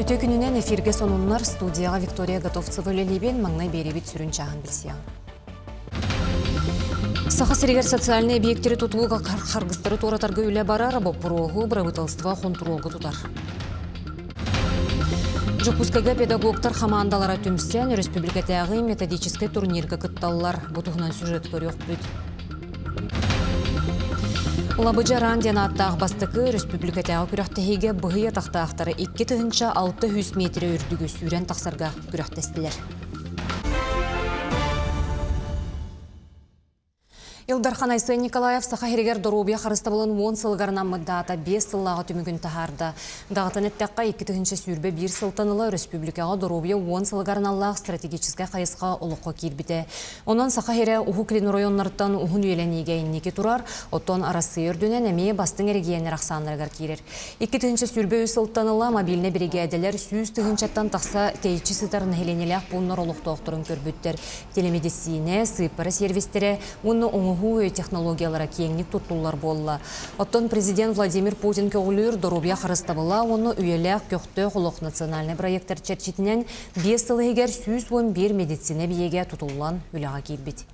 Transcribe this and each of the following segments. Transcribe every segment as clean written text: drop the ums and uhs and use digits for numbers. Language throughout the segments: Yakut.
Үтүө күнүнэн эфиргэ сонуннар студияҕа Виктория Готовцева үлэлиибин маҥнай биэрэбит сүрүн чааһын билсиэҕиҥ. Саха сиригэр социальнай эбийиэктэри тутууга харгыстары туоратарга үлэ барар, боппуруоһу бырабыыталыстыба хонтуруолга тутар. Дьокуускайга педагогтар хамаандалара түмсэн, өрөспүүбүлүкэтээҕи методическай турнирга кытталлар. Бу туһунан сюжет көрүөхпүт. Лабыдьараан диэн ааттаах бастакы өрөспүүбүлүкэтээҕи күрэхтэһиигэ быһый атахтаахтары 2600 миэтирэ үрдүгү сүүрэн тахсарга күрэхтэстилэр. Ил Дархан Айсен Николаев Саха сиригэр доруобуйа харыстабылын уон сылыгар анаммыт даата биэс сыллааҕы түмүгүн таһаарда. Даҕатан эттэххэ, 2021 сылтан ыла өрөспүүбүлүкэҕэ доруобуйа уон сылыгар аналлаах стратегическай хайысха олоххо киирбитэ. Онон Саха сирэ Уһук Илин оройуоннарыттан уһун үйэлэниигэ инники турар, оттон Арассыыйа үрдүнэн эмиэ бастыҥ эрэгийиэннэр ахсааннарыгар киирэр. 2023 сылтан ыла мобильнай биригээдэлэр 100 тыһыынчаттан тахса тэйиччи сытар нэһилиэнньэлээх пууннар олохтоохторун көрбүттэр. Телемедиссиинэ, сыыппара сервистэрэ уонна оҥоһуу өй технологиялара киэҥник туттуллар буолла. Оттон президент Владимир Путин көҕүлүүр доруобуйа харыстабыла уонна үйэлээх көхтөөх олох национальнай проектар чэрчитинэн биэс сыл иһигэр 111 медицина эбийиэгэ тутуллан үлэҕэ киирбит.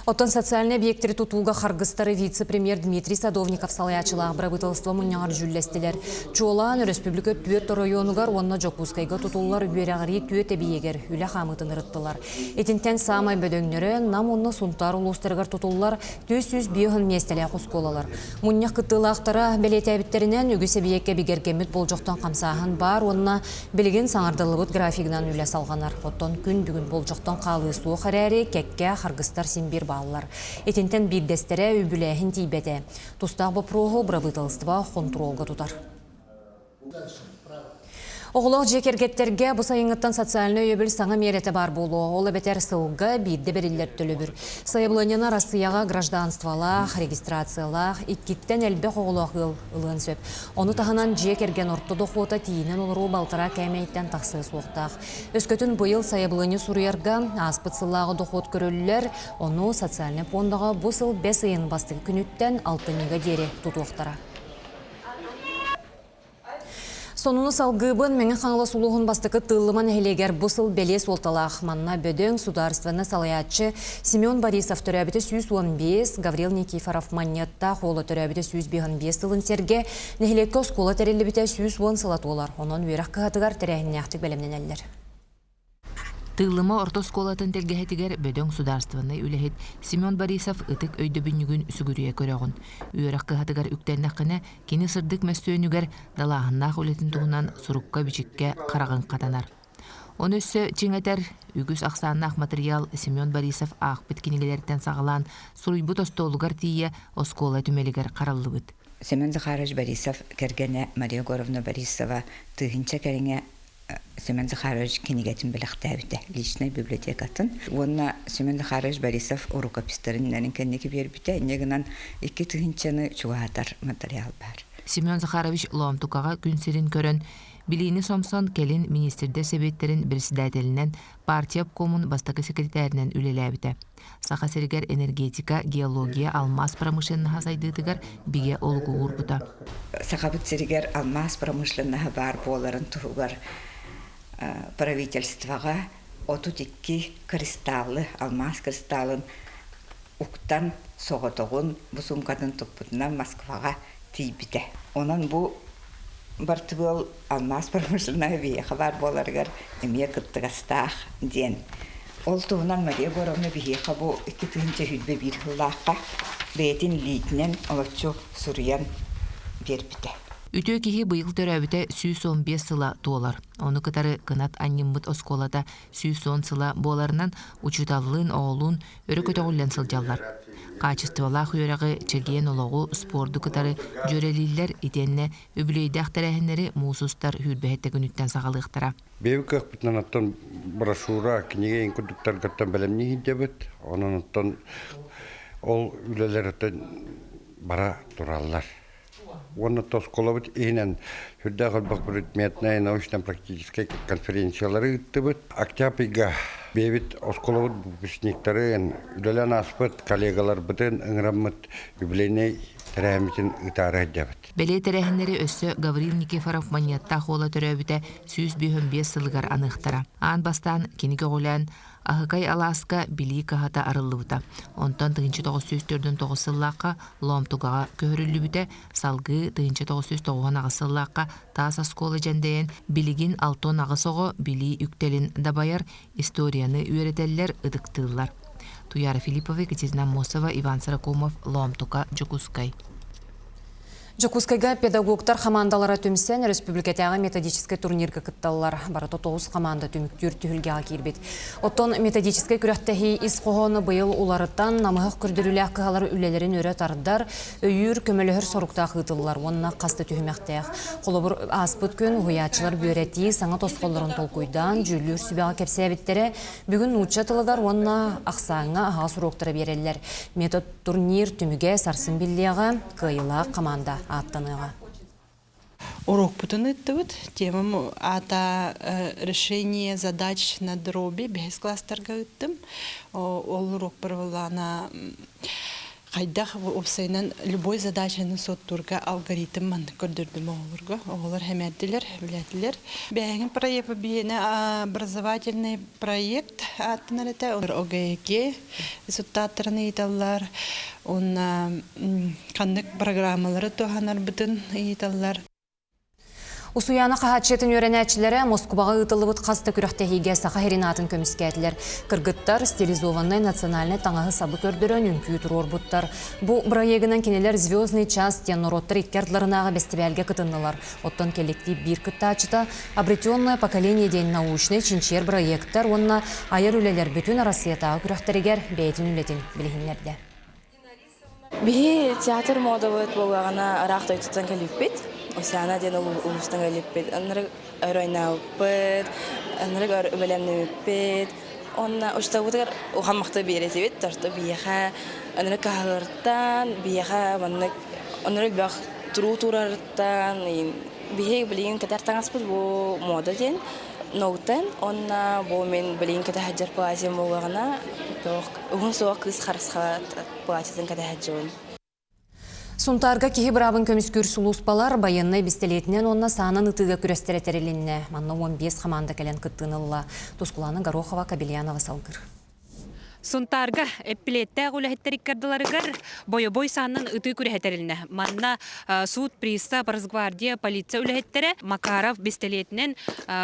Оттон социальнай объектэри тутууга харгыстары вице-премьер Дмитрий Садовников салайааччылаах бырабыыталыстыба мунньаҕар дьүүллэстилэр. Чуолаан, өрөспүүбүлүкэ түөрт оройуонугар уонна Дьокуускайга тутуллар үөрэҕирии түөрт эбийиэгэр үлэ хаамыытын ырыттылар. Итинтэн саамай бөдөҥнөрө Нам уонна Сунтаар улуустарыгар тутуллар 450 миэстэлээх оскуолалар. Мунньах кыттыылаахтара бэлиэтээбиттэринэн, үгүс эбийиэккэ бигэргэммит болдьохтон хамсааһын баар уонна Билигин саҥардыллыбыт графигынан үлэ салҕанар. Оттон күн бүгүн болдьохтон хаалыы суох эрээри, кэккэ харгыстар син биир бааллар. Итинтэн биирдэстэрэ үбүлээһин тиийбэтэ. Тустаах боппуруоһу бырабыыталыстыба хонтуруолга тутар. Оҕолоох дьиэ кэргэттэргэ бу сайыҥҥыттан социальнай өйөбүл саҥа миэрэтэ баар буолуо. Ол эбэтэр сылга биирдэ бэриллэр төлөбүр. Сайабылыанньаны Арассыыйаҕа гражданстволаах, регистрациялаах, иккиттэн элбэх оҕолоох ыал ылыан сөп. Ону таһынан дьиэ кэргэн орто дохуота тиийинэн олоруу балтараа кээмэйиттэн тахсыа суохтаах. Өскөтүн быйыл сайабылыанньа суруйарга ааспыт сыллааҕы дохуот көрүллэр, ону социальнай пуондаҕа бу сыл бэс ыйын бастакы күнүттэн алтынньыга диэри тутуохтара. Сонуну салгыыбын Мэҥэ Хаҥалас улууһун бастакы Тыыллыма нэһилиэгэр бу сыл бэлиэ суолталаах. Манна бөдөҥ судаарыстыбаннай салайааччы Семен Борисов төрөөбүтэ 115, Гаврил Никифоров Манньыаттаах уола төрөөбүтэ 155 сылын сэргэ нэһилиэккэ оскуола тэриллибитэ 110 сыла туолар. Онон үөрэх кыһатыгар тэрээһиннээхтик бэлэмнэнэллэр. Тыыллыма орто оскуолатын тэлгэһэтигэр бөдөҥ судаарыстыбаннай үлэһит Семен Борисов ытык өйдөбүнньүгүн сүгүрүйэ көрөҕүн. Үөрэх кыһатыгар үктэннэххинэ, кини сырдык мөссүөнүгэр далааһыннаах үлэтин туһунан сурукка-бичиккэ хараҕыҥ хатанар. Ону өссө чиҥэтэр, үгүс ахсааннаах матырыйаал Семен Борисов аахпыт кинигэлэриттэн саҕалаан суруйбут остуолугар тиийэ оскуола түмэлигэр хараллыбыт. Семен Захарович Борисов кэргэнэ Мария Егоровна Борисова тыһыынча кэриҥэ Семен Захарович кинигэтин бэлэхтээбитэ личнай библиотекатын уонна Семен Захарович Борисов рукопистарын кэнники биэрбитэ инньэ гынан икки тыһыынчаны чугаһатар материал баар. Семен Захарович Лоомтукаҕа күн сирин көрөн Билиини сомсон кэлин Министрдэр Сэбиэттэрин председателинэн, партия обкомун бастакы секретаринэн үлэлээбитэ. Саха сиригэр энергетика, геология, алмаас промышленноһа сайдыытыгар бигэ олугу уурбута. Сахабыт сиригэр алмаас промышленноһа баар буоларын туһугар правительствоҕа 32 кристаллы, алмаас кристаллын уктан соҕотоҕун бу суумкатын туппутунан Москваҕа тиийбитэ. Онон бу бартыбыал алмаас промышленноһа биһиэхэ баар буоларыгар эмиэ кыттыгастаах диэн. Ол туһунан Мария Егоровна биһиэхэ бу 2021 сыллаахха бэйэтин илиитинэн олоччу суруйан биэрбитэ. Үтүө киһи быйыл төрөөбүтэ 115 сыла туолар. Ону кытары кынат анньыммыт оскуолата 110 сыла буоларынан учууталлыын, оҕолуун өрө көтөҕүллэн сылдьаллар. Хаачыстыбалаах үөрэҕи, чэгиэн олоҕу, спорду кытары дьүөрэлииллэр итиэннэ үбүлүөйдээх тэрээһиннэри муус устар сүүрбэһиттэ күнүттэн саҕалыахтара. Бэйэбит кыахпытынан оттон брошюра, кинигэ иһин курдуктаргыттан бэлэмнии сылдьабыт. Онон оттон ол үлэлэр оттон бара тураллар. Уонна оскуолабыт иһинэн сүрдээх элбэх предметнай, научно-практическай конференциялары ыыттыбыт. Октябрьга бэйэбит оскуолабыт выпускниктарын, үлэлээн ааспыт коллегаларбытын ыҥыраммыт юбилейнай тэрээһиммитин ыытаары сылдьабыт. Бэлиэ тэрээһиннэри өссө Гаврил Никифоров Манньыаттаах уола төрөөбүтэ 155 сылыгар аныахтара. Аан бастаан кини көҕүлээн Аһыкай алааска Билии кыһата арыллыбыта. Онтон 1949 сыллаахха Лоомтугаҕа көһөрүллүбүтэ, салгыы 1998 сыллаахха таас оскуола дьэндэйэн, билигин 68 оҕо билии үктэлин дабайар, историяны үөрэтэллэр, ытыктыыллар. Туяра Филиппова, Екатерина Аммосова, Иван Сорокомов, Лоомтука, Дьокуускай. Дьокуускайга педагогтар хамаандалара түмсэн, республикатааҕы методическай турнирга кытталлар. Барыта тоҕус хамаанда түмүктүүр түһүлгэҕэ киирбит. Оттон методическай күрэхтэһии ис хоһооно быйыл уларытан, намыһах көрдөрүүлээх кыһалар үлэлэрин өрө тардар, өйүүр, көмөлөһөр соруктаах ыытыллар уонна хас да түһүмэхтээх. Холобур, ааспыт күн уһуйааччылар үөрэтии саҥа тосхоллорун толкуйдаан, дьүүллүүр сүбэҕэ кэпсээбиттэрэ, бүгүн нуучча тылыгар уонна ахсааҥҥа аһаҕас уруоктары биэрэллэр. Метод Турнир түмүгэ сарсын биллиэҕэ, кыайыылаах хамаанда ааттаныаҕа. Урокпутун ыыттыбыт. Темам аата решение задач на дроби бэһис класстарга ыыттым. Ол урокпар буоллаҕына хайдах уопсайынан любой задачаны суоттуурга алгоритм маннык көрдөрдүм оҕолорго. Оҕолор хэмэрдилэр, билэтилэр. Бэһиҥин проект биһиэнэ образовательный проект ааттанар этэ. ОГЭ Результаттарын ыйыталлар уонна ханнык программалары туһанарбытын ыйыталлар. Усуйаана хаһааччытын үөрэнээччилэрэ Москубаҕа ыытыллыбыт хас да күрэхтэһиигэ Саха сирин аатын көмүскээтилэр. Кыргыттар стилизованнай национальнай таҥаһы-сабы көрдөрөн үҥкүү туруорбуттар. Бу бырайыагынан кинилэр «Звездный час» диэн норуоттар икки ардыларынааҕы бэстибээлгэ кытыннылар. Оттон кэлликтиип биир кыттааччыта «Обретенное поколение» диэн научнай чинчийэр бырайыактар уонна айар үлэлэр бүтүн Арассыйатааҕы күрэхтэригэр бэйэтин үлэтин билиһиннэрдэ. Биһи театр модабыт буоллаҕына ыраах дойдуттан кэлиппит. Осяна диэн улуустан кэлиппит. Ынырык өр ойнаабыппыт, ынырык өр бэлэмнэммиппит. Онно учтабытыгар ухаммахта биэрэтибит. Торто биһиэхэ ынырык каһылартан, биһиэхэ маннык ынырык элбэх туруу турарыттан биһиги билигин кэтэр таҥаспыт бу мода диэн ноутен уонна бу мин билигин кэтэ сылдьар платьем буоллаҕына туох уһун суох кыыс харысхала платьетын кэтэ сылдьабын. Сунтаарга киһи быраабын көмүскүүр сулууспалар байыаннай бистэлиэтинэн уонна саанан ытыыга күрэстэрэ тэрилиннэ. Манна 15 хамаанда кэлэн кыттыыны ылла. Тускулаана Горохова, Кабельянова салгыр. Сунтаарга эппилиэттээх үлэһиттэр иккардыларыгар бойобуой саанан ытыы күрэһэ тэрилиннэ. Манна суут пристав, Росгвардия, полиция үлэһиттэрэ Макаров бистэлиэтинэн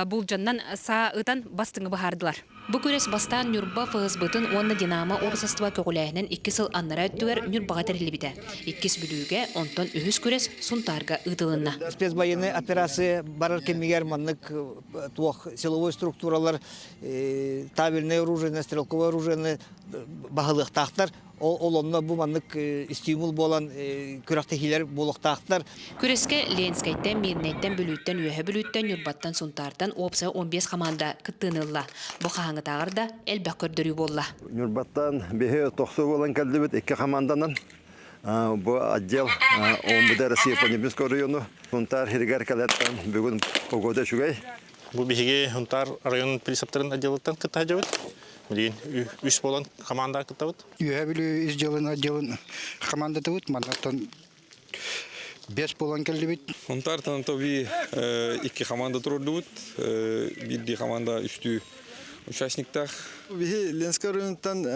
булдьаннан саа ытан бастыҥы быһаардылар. Бу күрэс бастаан Ньурба ФСБ-тын уонна Динамо уопсастыба көҕүлээһинэн икки сыл аннараа өттүгэр Ньурбаҕа тэриллибитэ. Иккис Бүлүүгэ, онтон үһүс күрэс Сунтаарга ыытылынна. Спецвоенная операция барар кэмигэр маннык туох силовой структуралар табельное оружие, стрелковое оружиены баһылыахтаахтар. Ол онно бу маннык стимул буолан күрэхтэһиилэр буолуохтаахтар. Күрэскэ Ленскэйтэн, Мирнэйтэн, Бүлүүттэн, Үөһэ Бүлүүттэн, Ньурбаттан, Сунтаартан уопсайа 15 хамаанда кыттыыны ылла. Бу хаһааҥҥытааҕар да элбэх көрдөрүү буолла. Ньурбаттан биһи тохсу буолан кэллибит икки хамаанданан. Бу отдел ОМВД России по Небинскому району Сунтаар сиригэр кэлэттэн бүгүн погода үчүгэй. Бу биһиги Сунтаар районун присаптарын отделыттан кытта сылдьабыт. Билигин үс буолан командаҕа кыттабыт. Үөһэ Бүлүү ис дьыалын отделын командатыбыт. Маннаттан бес буолан кэллибит. Сунтаартан тоби икки команда турдубут. Биирдии команда үстүү участниктаах. Биһи Ленскэй районуттан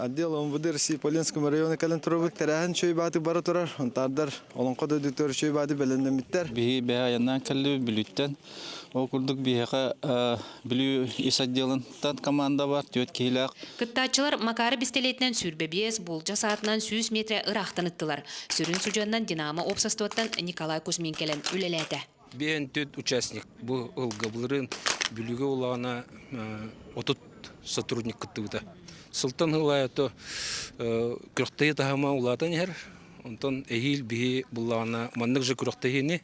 отдел ОМВД России по Ленскому району кэлэн турабыт. Тэрээһин чөй бааты бара турар. Сунтаардар Олоҥхо дойдутугар үчүгэй бааты бэлэмнэммиттэр. Биһи бэһэ айаннаан кэллибит Бүлүүттэн. Ол курдук биһиэхэ Бүлүү ис отделынтан команда бар, түөрт киһилээх. Кыттааччылар Макары бистэлиэтинэн 25, Булдьа саатынан 100 метрэ ыраахтан ыттылар. Сүрүн судьуоннан Динамо уопсастыбаттан Николай Кузьмин кэлэн үлэлээтэ. Биэн түт участник бу ылга былырыын Бүлүүгэ улаҕана 30 сотрудник кыттыбыта. Сылтан сыл аайы күрэхтэһии таһыма улаатан иһэр. Онтон эһиил биһи буллаҕына маннык же күрэхтэһиини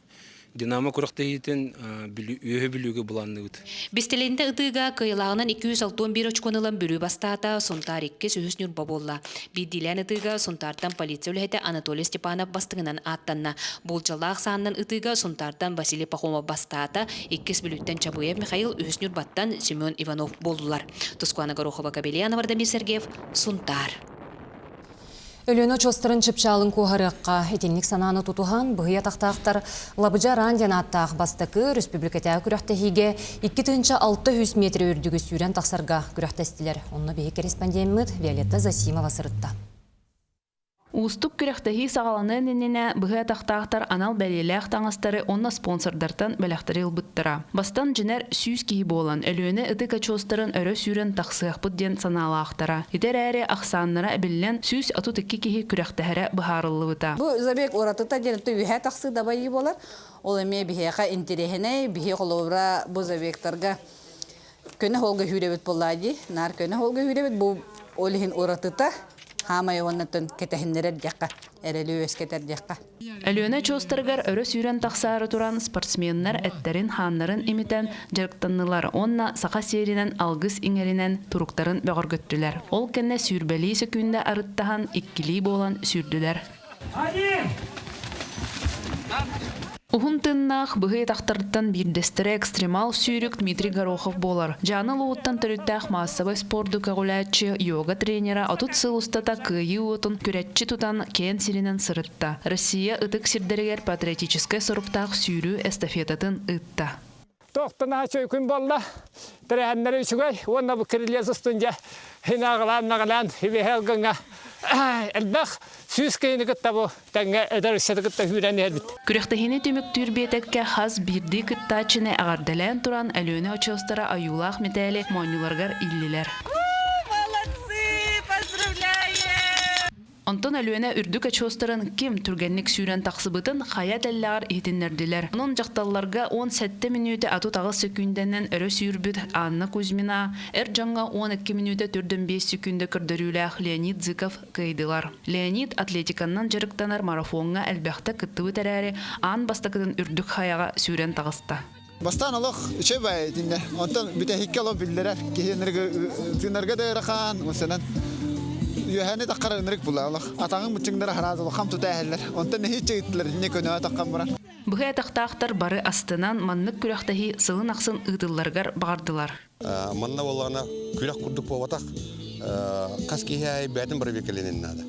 Динамо күрэхтэһиитин Үөһэ Бүлүүгэ былаанныыбыт. Бистэлиэнтэ ытыыга кыайылааҕынан 261 очкону ылан Бүлүү бастаата, Сунтаар иккис, үһүс Ньурба буолла. Биирдиилээн ытыыга Сунтаартан полиция үлэһитэ Анатолий Степанов бастыҥынан ааттанна. Булчалаах саанынан ытыыга Сунтаартан Василий Пахомов бастаата, иккис Бүлүүттэн Чабыев Михаил, үһүс Ньурбаттан Семен Иванов буоллулар. Тускуана Горохова, Кабельянова, Дамир Сергеев, Сунтаар. Өлүөнэ очуостарын чыпчаалын куоһарыахха итинник санааны тутуһан, быһый атахтаахтар Лабыдьа Араан диэн ааттаах бастакы өрөспүүбүлүкэтээҕи күрэхтэһиигэ 2600 миэтэрэ үрдүгү сүүрэн тахсарга күрэхтэстилэр. Онно биһиги корреспондеммыт Виолетта Засимова сырытта. Уустук күрэхтэһии саҕаланыан иннинэ быһый атахтаахтар анал бэлиэлээх таҥастары уонна спонсордартан бэлэхтэри ылбыттара. Бастан дьинэр 100 киһи буолан, Өлүөнэ ытык очуостарын өрө сүүрэн тахсыахпыт диэн санаалаахтара. Ити эрээри ахсааннара эбиллэн, 132 киһи күрэхтэһэрэ быһаарыллыбыта. Бу забег уратыта диэн үһэ тахсыы дабайыы буолар. Ол эмиэ биһиэхэ интэриэһинэй. Биһи холобура бу забегтарга көнө холга хүүрэбит буоллаа дии. Наар көнө холга хүүрэбит. Бу ол иһин уратыта хаамай уоннаттан кэтэһиннэрэр диэххэ, эрэли үөскэтэр диэххэ. Өлүөнэ очуостарыгар өрө сүүрэн тахсаары туран спортсменнар эттэрин-хааннарын имитэн дьарыктаннылар уонна саха сиэринэн алгыс иҥэринэн туруктарын бөҕөргөттүлэр. Ол кэннэ сүүрбэлии сөкүүндэ арыттаһан иккилии буолан сүүрдүлэр. Уһун тыыннаах быһый атахтарыттан биирдэстэрэ экстремал сүүрүк Дмитрий Горохов буолар. Дьааны улууһуттан төрүттээх маассабай спорду көҕүлээччи, йога тренера 30 сыл устата кыайыы уотун күрэччи тутан киэн сиринэн сырытта. Россия ытык сирдэригэр патриотическай соруктаах сүүрүү эстафетатын ыытта. Тохтон күн буолла. Тэрээһиннэри үчүгэй уонна бу кирилиэс устун дьэ хинааҕылаан-наҕылаан хибиһэл гыҥа элбэх сүүс киһини кытта бу тэҥҥэ эдэр ыччаты кытта сүүрэн иһэрбит. Күрэхтэһиини түмүктүүр биэтэккэ хас биирдии кыттааччыны эҕэрдэлээн туран Өлүөнэ очуостара ойуулаах мэтээли моонньуларыгар ииллилэр. Молодцы! Поздравляем! Онтон Өлүөнэ үрдүк очуостарын ким түргэнник сүүрэн тахсыбытын хайа тэллэҕэр иһитиннэрдилэр. Онон дьахталларга 17 мүнүүтэ 38 сөкүүндэнэн өрө сүүрбүт Анна Кузьмина, эр дьоҥҥо 12 мүнүүтэ 45 сөкүүндэ көрдөрүүлээх Леонид Зыков кыайдылар. Леонид атлетиканнан дьарыктанар марафоҥҥа элбэхтэ кыттыбыт эрээри, аан бастакытын үрдүк хайаҕа сүүрэн таҕыста. Бастаан олох үчүгэй итиннэ. Онтон бүтэһиккэ олох биллэрэр. Киһи ынырык тыынарга да ыарахан, осанан үөһэни таххара ынырык була олох. Атаҕын быччыҥнара хараат олох хам тута эһэллэр. Онтон нэһииччэ ыыттылар итиннэ көнөҕө таххан баран. Быһый атахтаахтар бары астынан маннык күрэхтэһии сылын ахсын ыытылларыгар баҕардылар. Манна буоллаҕына күрэх курдук буолбатах. Хас киһи аайы бэйэтин бэрэбиэркэлэниэн наада.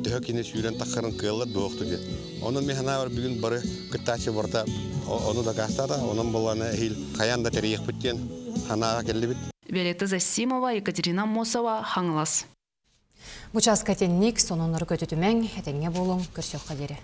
Төһө кини сүүрэн таххарын кыаллар дуохту диэн. Онон мин санаабар бүгүн бары кыттааччы барыта ону дакаастаата. Онон буоллаҕына эһиил хайаан да тэрийиэхпит диэн санааҕа кэллибит. Виолетта Засимова, Екатерина Мосова, Хаҥалас. Бу чааска итинник сонуннары көтүтүмэҥ, этэҥҥэ буолуҥ, көрсүөххэ диэри.